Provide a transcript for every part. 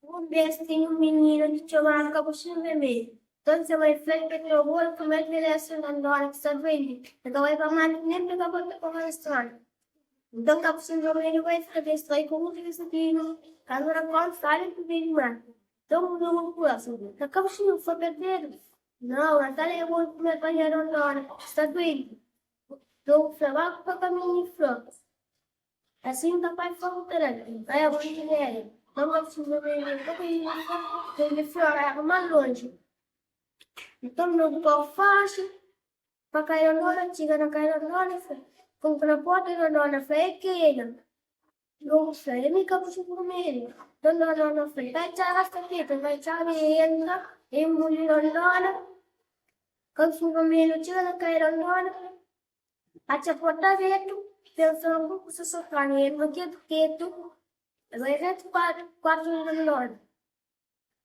Un bês tinha un mininu ki txomaba Kapuxin Vermelhu. Nton se mai fla-l pa el tra bolu ku mel pa el da se Dondona ki sta duenti. El ka bai pa matu nen pa el ka volta pa restaurant. Nton Kapuxin Vermelhu bai fla pa es trai ku mutu disipinu, kantu da konta staba el ku bê di matu. Nton un lobu fla-s, Ka Kapuxin foi perdedu? Nau, el ta leba bolu ku mel pa nha Dondona ki sta duenti. Lobu fla, Ba pa kaminhu i fla. Asin papai fla ku ta da bai minera Tene flor éra más lonji. Nton no bu kau faxi pa kai Dondona txiga na kai Dondona e fla konku na porta Dondona fla e kenha? Lobu fla e mi ka bu purmeru. Nton Dondona fla bai txá rasta peta bai txá mi e entra e nguli Dondona. Kantu purmeru txiga na kai Dondona. Atxa porta abertu, pensa na algun kusa sofá na el, ma ketu ketu, el bai retu pa kuartu di Dondona.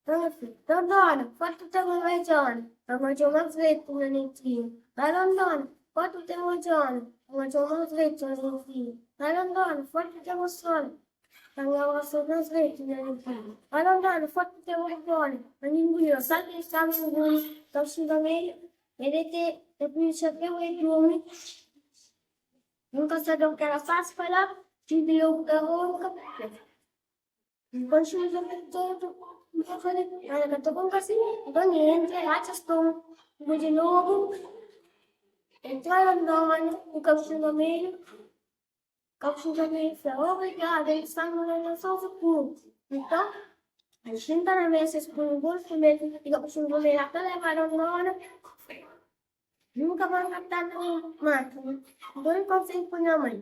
Dona fla, Dondona, forti ten un odjona, pa N odja-u más dretu nha netinhu. Ba Dondona, forti ten un odjona, pa N odja-u más dretu nha netinhu. Ba Dondona, forti ten un sol, pa N abrasa-u más dretu nha netinhu. Ba Dondona, forti ten un odjona, pa N inguli-u. Salta el staba inguli, ta xinta medu. El é te el pui xapéu el durmi. Nunka sabe o ki era fásil fala, Txibi lobu ta ronka. Konxe un joven todo, ela ka ta ronka si. Nton el entra, el atxa stómagu di lobu, el tra rondóna ku kabuxin vermelhu. Kabuxin vermelhu fla, Obrigadu, el sta na salva ku. Nton, el xinta na mesa, es pui un bolu kume i kabuxin vermelhu ata leba rondóna. Nunka ba ta na matu. Nton, el konsigi ku nha mai.